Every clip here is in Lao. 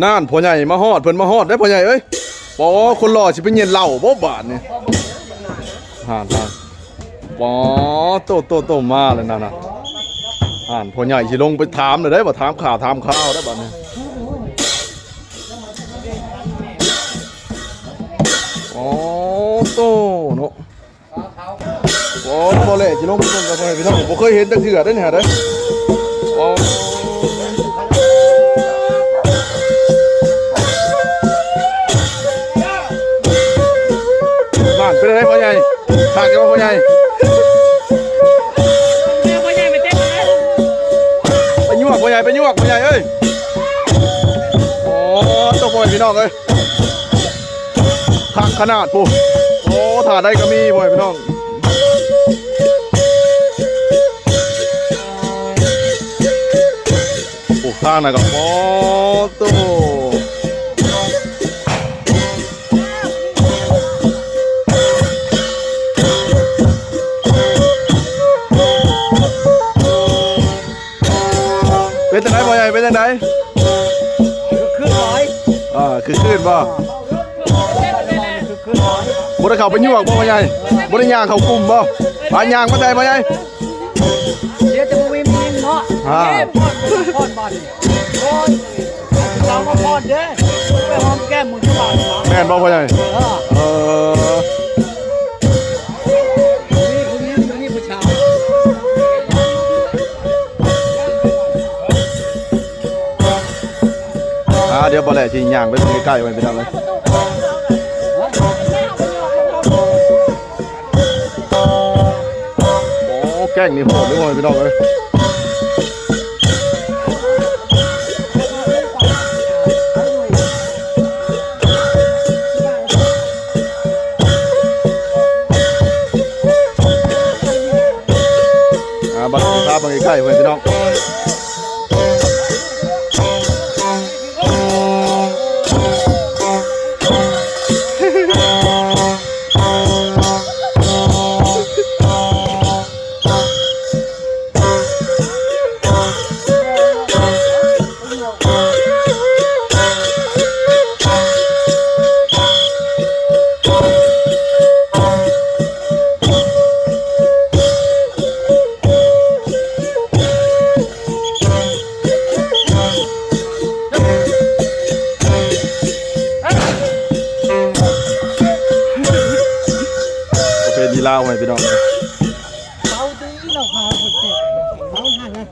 ນັ້ນ ພໍ່ໃຫຍ່ມາຮອດ ເພິ່ນມາຮອດເດ້ ພໍ່ໃຫຍ່ເອີຍ. ປໍ ຄົນຫຼໍ່ຊິໄປເຫງັນເຫຼົ້າບໍ່ບາດນີ້? ຫັ້ນໆ ປໍ ໂຕ ໂຕ ໂຕ ມາແລ້ວນັ້ນນະ. ຫັ້ນ ພໍ່ໃຫຍ່ຊິລົງໄປຖາມແລ້ວເດ້ ວ່າຖາມຂ່າວຖາມຄາວໄດ້ບາດນີ້. ອໍ ໂຕເນາະ. ໂອ້ ບໍ່ແຫຼະ ຊິລົງໄປເບິ່ງກັບພໍ່ແມ່ພີ່ນ້ອງ ບໍ່ເຄີຍເຫັນຈັກເທື່ອເດ້ນີ້ຫາເດ້. ໂອ້ ບ້ານເປັນໃດພໍ່ໃຫຍ່? ຄັກຢູ່ບໍ່ພໍ່ໃຫຍ່? ໄປຍວກພໍ່ໃຫຍ່ ໄປຍວກພໍ່ໃຫຍ່ເອີຍ. ໂອ້ ໂຕ ພໍ່ແມ່ພີ່ນ້ອງເອີຍ. ຄັກຂະໜາດພຸ້ນ. ໂອ້ ທ່າໃດກໍມີ ພໍ່ແມ່ພີ່ນ້ອງ. ໂອ້ ທາງນັ້ນກໍ ໂອ້ ໂຕ ເປັນຈັ່ງໃດພໍ່ໃຫຍ່ ເປັນຈັ່ງໃດ? ຄຶກຄື້ນຫຼາຍ. ອ່າ ຄຶກຄື້ນບໍ່? ຄຶກຄື້ນຫຼາຍ. ບໍ່ໄດ້ເຂົ້າໄປຍວກບໍ່ພໍ່ໃຫຍ່? ບໍ່ໄດ້ຍ່າງເຂົ້າກຸ່ມບໍ່? ພາຍ່າງມາໃສ່ພໍ່ໃຫຍ່. ເສຍແຕ່ບໍ່ມີຍິງເນາະ. ອ່າ ເອີ ພອດ ພອດບາດນີ້. ໂອ້ຍ ລາວມາພອດເດ້ ໄປຫອມແກ້ມໝູ່ຢູ່ບ້ານ. ແມ່ນບໍ່ພໍ່ໃຫຍ່? ເອີ ເອີ. ມີຜູ້ຍິງ ມີຜູ້ຊາຍ. ອ່າ ດຽວບໍ່ແຫຼະຊິຍ່າງໄປເບິ່ງໃກ້ໆ ໄວ້ພີ່ນ້ອງເອີຍ. ໂອ້ ແກ້ງນີ້ໂຫດເດ້ ພໍ່ແມ່ພີ່ນ້ອງເອີຍ. ອ່າ ບັດນີ້ພາເບິ່ງໃກ້ໆ ພໍ່ແມ່ພີ່ນ້ອງ. ປະເພນີລາວ ໃຫ້ພີ່ນ້ອງ. ເອົາຕິລາວພາຄົນເຈັບເອົາຫັ້ນນະ.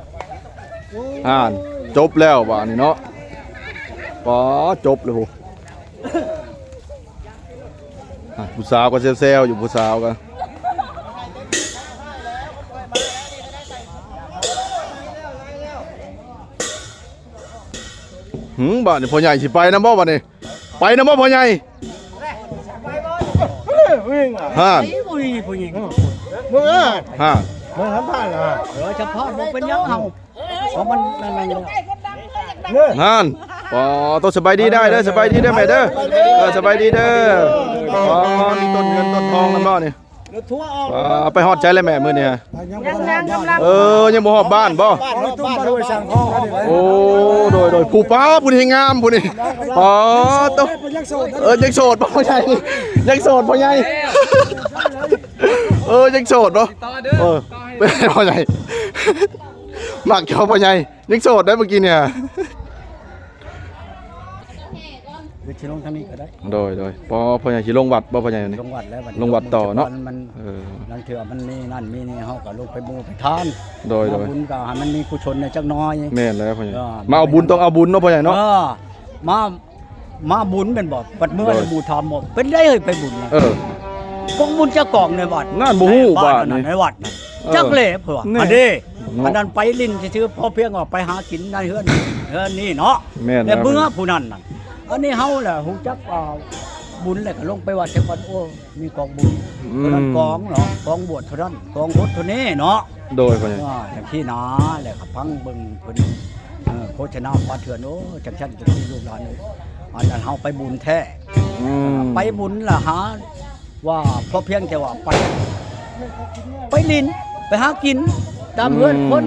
ອ່ານ ຈົບແລ້ວບາດນີ້ເນາະ. ປາ ຈົບແລ້ວ. ອ່ະ ຜູ້ສາວກໍແຊວໆຢູ່ ຜູ້ສາວກໍ ຫື ບາດນີ້ພໍ່ໃຫຍ່ຊິໄປນຳບໍ່ບາດນີ້? ໄປນຳບໍ່ພໍ່ໃຫຍ່? ຮະ ບໍ່ມີຜູ້ຍິງ ຮະ ບໍ່ສຳພາດລະ ເອີ ສຳພາດບໍ່ເປັນຫຍັງເຮົາ ເພາະມັນນັ້ນແລ້ວ ຫັ້ນ ອໍ ໂຕສະບາຍດີໄດ້ເດີ ສະບາຍດີເດີແມ່ເດີ ເອີ ສະບາຍດີເດີ. ອໍ ມີຕົ້ນເງິນຕົ້ນທອງນຳບໍ່ນີ້? ອໍ ໄປຮອດໃສແລ້ວແມ່ມື້ນີ້? ຍັງ ກຳລັງ ເອີ ຍັງບໍ່ຮອດບ້ານບໍ່? ໂອ້ ໂດຍ ໂດຍ ຜູ້ປ້າຜູ້ນີ້ງາມຜູ້ນີ້ ອໍ ໂຕ ຍັງໂສດ ເອີ ຍັງໂສດບໍ່ພໍ່ໃຫຍ່? ຍັງໂສດພໍ່ໃຫຍ່ ເອີ ຍັງໂສດບໍ່? ເອີ ເປັນພໍ່ໃຫຍ່ ມັກເຈົ້າພໍ່ໃຫຍ່ ຍັງໂສດໄດ໋ເມື່ອກີ້ນີ້. ຫຼືຊິລົງທາງນີ້ກໍໄດ້ ໂດຍ ໂດຍ ພໍ່ ພໍ່ໃຫຍ່ຊິລົງວັດບໍ່ພໍ່ໃຫຍ່ນີ້? ລົງວັດແລ້ວ ລົງວັດຕໍ່ເນາະ ມັນ ເອີ ລາງເທື່ອມັນມີນັ້ນມີນີ້ ເຮົາກໍລົງໄປໝູ່ໄປທານ ໂດຍ ໂດຍ ມາບຸນກໍໃຫ້ມັນມີກຸສົນແດ່ຈັກໜ້ອຍ ແມ່ນແລ້ວພໍ່ໃຫຍ່ ເອີ ມາເອົາບຸນຕ້ອງເອົາບຸນເນາະພໍ່ໃຫຍ່ເນາະ ເອີ ມາ ມາບຸນແມ່ນບໍ່? ບັດເມື່ອ ໂດຍ ໝູ່ຖາມວ່າ ເປັນໄດເຮີ້ຍໄປບຸນນະ? ເອີ ກອງບຸນຈັກກອງໃນວັດ ນັ້ນບໍ່ຮູ້ ໃນບ້ານ ບາດນີ້ ໃນວັດນະ ເອີ ຈັກແຫຼະເພິ່ນວ່າ ນີ້ ອັນເດ້ ເນາະ ອັນນັ້ນໄປຫຼິ້ນຊື່ໆ ພໍພຽງວ່າໄປຫາກິນໃນເຮືອນ ເຮືອນນີ້ເນາະ ແມ່ນແລ້ວ ແຕ່ເມື່ອຜູ້ນັ້ນນະ ອັນນີ້ເຮົາແຫຼະຮູ້ຈັກວ່າບຸນແລ້ວກໍລົງໄປວັດແຕ່ກ່ອນ ໂອ້ ມີກອງບຸນ ອືມ ເທົ່ານັ້ນກອງເນາະ ກອງບວດເທົ່ານັ້ນ ກອງຫົດເທົ່ານີ້ເນາະ ໂດຍ ພໍ່ໃຫຍ່ ອ່າ ຈັ່ງຊີ້ນາ ແລ້ວກໍຟັງເບິ່ງເພິ່ນ ເອີ ໂຄສະນາປ່າເຖື່ອນ ໂອ້ ຈັ່ງຊັ້ນຈັ່ງຊີ້ ລູກຫຼານເອີຍ ອັນນັ້ນເຮົາໄປບຸນແທ້ ອືມ ໄປບຸນລະຫາ ວ່າພໍພຽງແຕ່ວ່າໄປ ໄປຫຼິ້ນ ໄປຫາກິນຕາມເຮືອນຄົນ ອືມ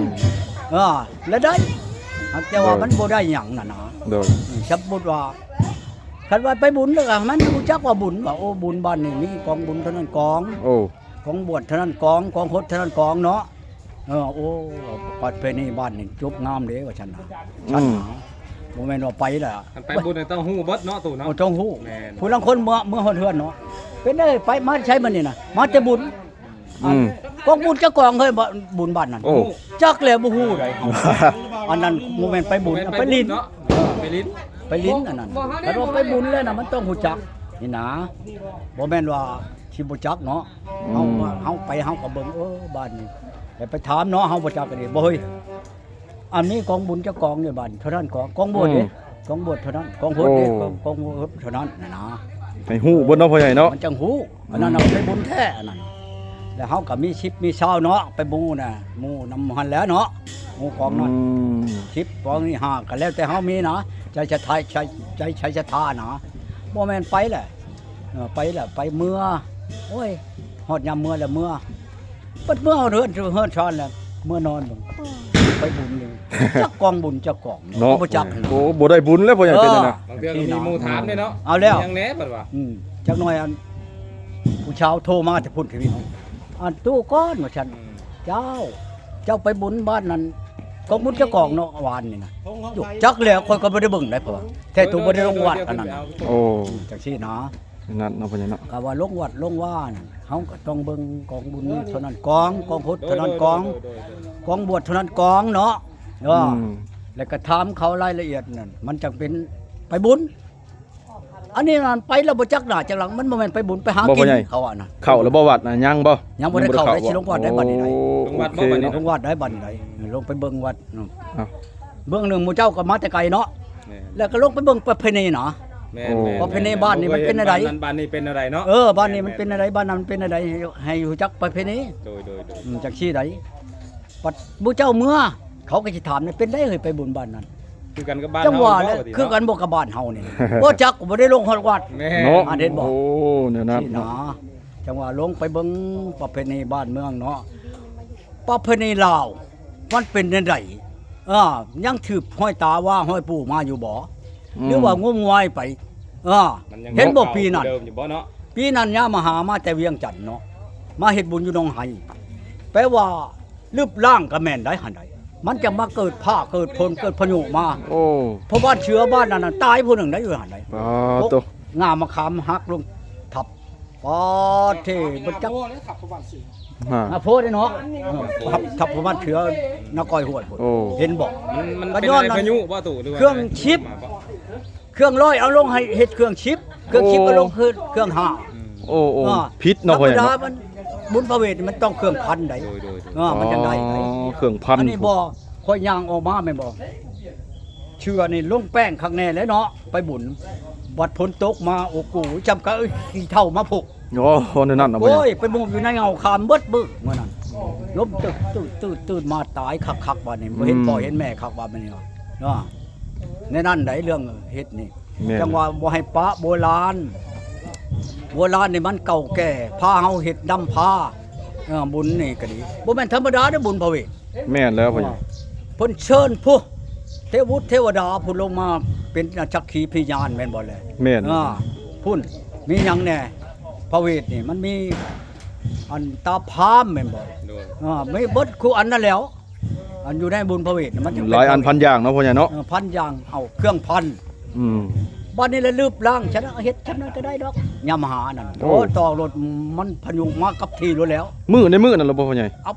ເອີ ແລະໄດ້ ແຕ່ວ່າ ໂດຍ ມັນບໍ່ໄດ້ຫຍັງຫັ້ນນະ. ໂດຍ ອືມ ສົມມຸດວ່າ ຄັນວ່າໄປບຸນແລ້ວກໍໃຫ້ມັນຮູ້ຈັກວ່າບຸນ ວ່າ ໂອ້ ບຸນບ້ານນີ້ມີກອງບຸນເທົ່ານັ້ນກອງ ໂອ້ ກອງບວດເທົ່ານັ້ນກອງ ກອງຫົດເທົ່ານັ້ນກອງເນາະ. ເອີ ໂອ້ ປະເພນີບ້ານນີ້ຈົບງາມເດ້ວ່າຊັ້ນນະ. ອືມ ຊັ້ນນະ ບໍ່ແມ່ນວ່າໄປລະ ຄັນໄປບຸນນີ້ຕ້ອງຮູ້ເບິດເນາະ ຕູ້ເນາະ. ໂອ້ ຕ້ອງຮູ້. ແມ່ນ ຜູ້ລາງຄົນເມືອ ເມືອຮອດເຮືອນເນາະ ເປັນໄດ ໄປມາໃສມື້ນີ້ນະ? ມາແຕ່ບຸນ. ອືມ ກອງບຸນຈັກກອງເຮີ້ຍ ບຸນບ້ານນັ້ນ? ໂອ້ ຈັກແລ້ວ ບໍ່ຮູ້ໃດ. ອັນນັ້ນບໍ່ແມ່ນໄປບຸນ ໄປຫຼິ້ນເນາະ. ເອີ ໄປຫຼິ້ນ ໄປຫຼິ້ນອັນນັ້ນ. ຄັນວ່າໄປບຸນແລ້ວນະ ມັນຕ້ອງຮູ້ຈັກນີ້ນະ ບໍ່ແມ່ນວ່າຊິບໍ່ຈັກເນາະ. ເຮົາ ອືມ ເຮົາໄປເຮົາກໍເບິ່ງ ເອີ ບ້ານນີ້ ແລ້ວໄປຖາມເນາະ ເຮົາບໍ່ຈັກກໍດີ ບໍ່ເຮີ້ຍ ອັນນີ້ກອງບຸນຈັກກອງນີ້ ບ້ານເທົ່ານັ້ນກອງ ກອງບວດເດ້ ອືມ ກອງບວດເທົ່ານັ້ນ ກອງຫົດເດ້ ໂອ້ ກອງ ກອງຫົດເທົ່ານັ້ນນະນະ. ໃຫ້ຮູ້ເບິດເນາະພໍ່ໃຫຍ່ເນາະ. ມັນຈັ່ງຮູ້ ອືມ ອັນນັ້ນນະໄປບຸນແທ້ອັນນັ້ນ. ແລ້ວເຮົາກໍມີສິບມີຊາວເນາະ ໄປໝູ່ນະ ໝູ່ນຳຫັ້ນແຫຼະເນາະ ໝູ່ກອງນັ້ນ. ອືມ ສິບກອງນີ້ຫ້າ ກໍແລ້ວແຕ່ເຮົາມີນະ ໃຈສະຖາ ໃຈ ໃຈ ໃຈສະຖານະ. ບໍ່ແມ່ນໄປແຫຼະ ເອີ ໄປແລ້ວໄປເມືອ ໂອ້ຍ ຮອດຍາມເມືອແລ້ວເມືອ ບັດເມືອຮອດເຮືອນ ເຮືອນຊານແລ້ວ ເມືອນອນເບິ່ງ ໄປບຸນນີ້ ຈັກກອງບຸນຈັກກອງເນາະ ເນາະ ບໍ່ຈັກ. ໂອ້ ບໍ່ໄດ້ບຸນແລ້ວ ພໍ່ໃຫຍ່ເປັນຫັ້ນນະ. ບາງເທື່ອກໍມີໝູ່ຖາມເດ້ເນາະ ເອີ ເອົາແລ້ວ ຍັງແດ່ເພິ່ນວ່າ. ອືມ ຈັກໜ້ອຍ ອັນ ຜູ້ຊາວໂທມາແຕ່ພຸ້ນ ທະວີ ອັນ ຕູ້ກ່ອນ ວ່າຊັ້ນ. ອືມ ເຈົ້າ ເຈົ້າໄປບຸນບ້ານນັ້ນ ກອງບຸນຈັກກອງເນາະ ວານນີ້ນະ? ຈັກແລ້ວ ຂ້ອຍກໍບໍ່ໄດ້ເບິ່ງໄດ໋ ເພາະວ່າແທ້ໂຕບໍ່ໄດ້ລົງວັດອັນນັ້ນ. ໂອ້ ອືມ ຈັ່ງຊີ້ນະ. ນັ້ນເນາະ ພໍ່ໃຫຍ່ເນາະ ກໍວ່າລົງວັດລົງວານັ້ນ ເຮົາກໍຕ້ອງເບິ່ງກອງບຸນເທົ່ານັ້ນກອງ ກອງຫົດເທົ່ານັ້ນກອງ ໂດຍ ໂດຍ ໂດຍ ໂດຍ ກອງບວດເທົ່ານັ້ນກອງເນາະ. ເອີ ອືມ ແລ້ວກໍຖາມເຂົາລາຍລະອຽດນັ້ນ ມັນຈັ່ງເປັນໄປບຸນ. ອັນນີ້ນັ້ນໄປແລ້ວບໍ່ຈັກໜ້າຈັກຫຼັງ ມັນບໍ່ແມ່ນໄປບຸນ ໄປຫາກິນ ເຂົາວ່ານະ. ເຂົ້າແລ້ວບໍ່ວັດນະ? ຍັງບໍ່? ຍັງບໍ່ໄດ້ເຂົ້າ ຍັງບໍ່ໄດ້ເຂົ້າ ໄດ້ຊິລົງວັດໄດ້ບັດນີ້ໄດ໋. ໂອ້ ໂອເຄເນາະ ລົງວັດໄດ້ບັດນີ້ໄດ໋ ລົງໄປເບິ່ງວັດເນາະ. ເອົ້າ ເບື້ອງໜຶ່ງໝູ່ເຈົ້າກໍມາແຕ່ໄກເນາະ ແມ່ນ ແລ້ວກໍລົງໄປເບິ່ງປະເພນີນະ. ແມ່ນໆໆ ປະເພນີບ້ານນີ້ມັນເປັນແນວໃດ ບ້ານນັ້ນບ້ານນີ້ເປັນແນວໃດເນາະ. ເອີ ບ້ານນີ້ມັນເປັນແນວໃດ ເອີ ບ້ານນັ້ນມັນເປັນແນວໃດ ໃຫ້ ໃຫ້ຮູ້ຈັກປະເພນີ. ໂດຍໆໆ ອືມ ຈັ່ງຊີ້ໃດ໋. ບັດໝູ່ເຈົ້າເມືອ ເຂົາກໍຊິຖາມ ເປັນໃດເຮີ້ຍ ໄປບຸນບ້ານນັ້ນ? ຄືກັນກັບບ້ານເຮົາ ຈັ່ງວ່າແຫຼະ ຄືກັນບໍ່ກັບບ້ານເຮົານີ້? ບໍ່ຈັກ ບໍ່ໄດ້ລົງຮອດວັດ. ແມ່ນ ເນາະ ອັນເຫັນບໍ່? ໂອ້ ແນວນັ້ນເນາະ. ຈັ່ງວ່າລົງໄປເບິ່ງປະເພນີບ້ານເມືອງເນາະ ປະເພນີລາວ ມັນເປັນແນວໃດ? ເອີ ຍັງຖືກຫ້ອຍຕາວ່າຫ້ອຍປູ່ມາຢູ່ບໍ່? ອືມ ຫຼືວ່າງົມງວາຍໄປ? ເອີ ມັນຍັງ ເຫັນບໍ່ ເກົ່າໆ ປີນັ້ນ ເດີມຢູ່ບໍ່ເນາະ? ປີນັ້ນຍາມມະຫາມາແຕ່ວຽງຈັນເນາະ ມາເຮັດບຸນຢູ່ໜອງໄຮ ແປວ່າລຶບລ້າງກໍແມ່ນໄດ໋ຫັ້ນໃດ໋ ມັນຈະມາເກີດຟ້າເກີດຝົນເກີດພາຍຸມາ. ໂອ້ ເພາະບ້ານເຊືອບ້ານນັ້ນນະ ຕາຍຜູ້ໜຶ່ງໄດ໋ ຢູ່ຫັ້ນໃດ໋. ປາດໂທ້ ງ່າມະຂາມຫັກລົງທັບ ປາດເທ ບໍ່ຈັກ ຮະ ງາໂພດເດ້ເນາະ ເອີ ທັບ ທັບປະມານເທື່ອນະກອຍຫ້ວຍພຸ້ນ. ໂອ້ ເຫັນບໍ່? ມັນ ມັນເປັນອາໄລ ພາຍຸບໍ່ຕູ້ ຫຼືວ່າ ເຄື່ອງຊິບ ເຄື່ອງຮ້ອຍເອົາລົງໃຫ້ເຮັດເຄື່ອງຊິບ ເຄື່ອງຊິບ ໂອ້ ເອົາລົງຄືເຄື່ອງຫ້າ. ໂອ້ ໂອ້ ອ່າ ຜິດເນາະ ທຳມະດາ ພໍ່ໃຫຍ່ເນາະ ມັນບຸນພະເວດມັນຕ້ອງເຄື່ອງພັນໃດ໋. ໂດຍໆໆ ເອີ ມັນຈັ່ງໄດ້ໃດ໋. ອໍ ເຄື່ອງພັນ ອັນນີ້ບໍ່ ຂ້ອຍຍ່າງອອກມາແມ່ນບໍ່? ເຊື່ອນີ້ລົງແປ້ງຄັກແນ່ແຫຼະເນາະ ໄປບຸນ ບັດຝົນຕົກມາ ໂອ້ໂກ ຈຳກະ ເອີຍ ຂີ້ເຖົ້າມາໂພກ. ໂອ້ ແນວນັ້ນນະ ໂອ້ຍ ໄປໝົບຢູ່ໃນເຫງົ້າຄາມເບິດມື້ມື້ນັ້ນ ລົມຕຶດໆໆ ຕື່ນມາຕາຍຄັກໆ ບາດນີ້ ອືມ ບໍ່ເຫັນພໍ່ເຫັນແມ່ຄັກ ບາດນີ້ເນາະ. ແນວນັ້ນໃດ ເລື່ອງເຮັດນີ້ ແມ່ນ ຈັ່ງວ່າບໍ່ໃຫ້ປະໂບລານ ໂບລານນີ້ມັນເກົ່າແກ່ ພາເຮົາເຮັດນຳພາ ເອີ ບຸນນີ້ກໍດີ ບໍ່ແມ່ນທຳມະດາເດ້ ບຸນພະເວດ. ແມ່ນແລ້ວພໍ່ໃຫຍ່ ເພິ່ນເຊີນຜູ້ເທວະບຸດເທວະດາຜູ້ລົງມາເປັນສັກຂີພະຍານແມ່ນບໍ່ແລະ? ແມ່ນ ອ່າ ພຸ້ນ ມີຫຍັງແດ່? ພະເວດນີ້ມັນມີອັນຕາພາມແມ່ນບໍ່? ໂດຍ ອ່າ ມີເບິດຄູ່ອັນນັ້ນແຫຼ້ວ ອັນຢູ່ໃນບຸນພະເວດມັນຈະເປັນຫຼາຍອັນພັນຢ່າງເນາະພໍ່ໃຫຍ່ເນາະ. ເອີ ພັນຢ່າງ ເອົາເຄື່ອງພັນ ອືມ ບັດນີ້ລະລຶບລ້າງ ຊັ້ນເຮັດຊ່ຳນັ້ນກໍໄດ້ດອກ ຍາມມະຫານັ້ນ. ໂອ້ ໂອ້ ຕໍ່ລົດມັນພະຍຸງມາກັບທີ່ໂລດແລ້ວ ມື້ໃນມື້ນັ້ນລະບໍ່ພໍ່ໃຫຍ່? ເອົາ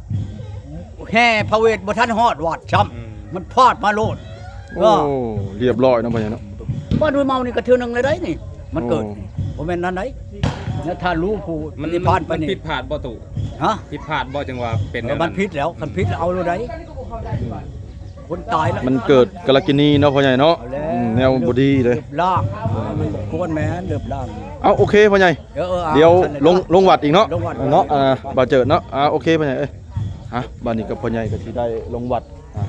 ແຫ່ພະເວດບໍ່ທັນຮອດວັດຊ້ຳ ອືມ ມັນພາດມາໂລດ. ໂອ້ ເອີ ລຽບຮ້ອຍເນາະພໍ່ໃຫຍ່ເນາະ. ບ້ານຫ້ວຍເມົານີ້ກໍເທື່ອໜຶ່ງແລ້ວໃດ໋ນີ້ ມັນເກີດນີ້ ໂອ້ ບໍ່ແມ່ນນັ້ນໃດ໋ ແລ້ວທ່ານຮູ້ຜູ້ ມັນ ທີ່ຜ່ານໄປນີ້ ມັນຜິດພາດບໍ່ຕູ້? ຮະ? ຜິດພາດບໍ່ ຈັ່ງວ່າເປັນ ເອີ ແນວນັ້ນ ມັນຜິດແລ້ວ ຄັນຜິດແລ້ວເອົາໂລດໃດ໋. ອືມ ຄົນຕາຍລະ ມັນເກີດກາລະກິນີເນາະພໍ່ໃຫຍ່ເນາະ. ເອົາແລ້ວ ອືມ ແນວບໍ່ດີເດ້ ເລີບລ້າງ ເອີ ມັນບໍ່ຄວນແມ່ນເລີບລ້າງ. ເອົາ ໂອເຄພໍ່ໃຫຍ່ ເອີ ເອີ ດຽວລົງ ລົງວັດອີກເນາະ ເນາະ ອ່າ ບ່າວເຈີດເນາະ. ອ່າ ໂອເຄພໍ່ໃຫຍ່ເອີຍ ອ່ະ ບາດນີ້ກັບພໍ່ໃຫຍ່ກໍຊິໄດ້ລົງວັດ ອ່າ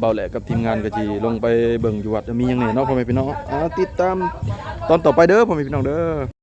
ບ່າວແຫຼະກັບທີມງານກໍຊິລົງໄປເບິ່ງຢູ່ວັດ ມີຫຍັງແດ່ເນາະພໍ່ແມ່ພີ່ນ້ອງ. ອ່າ ຕິດຕາມຕອນຕໍ່ໄປເດີພໍ່ແມ່ພີ່ນ້ອງເດີ.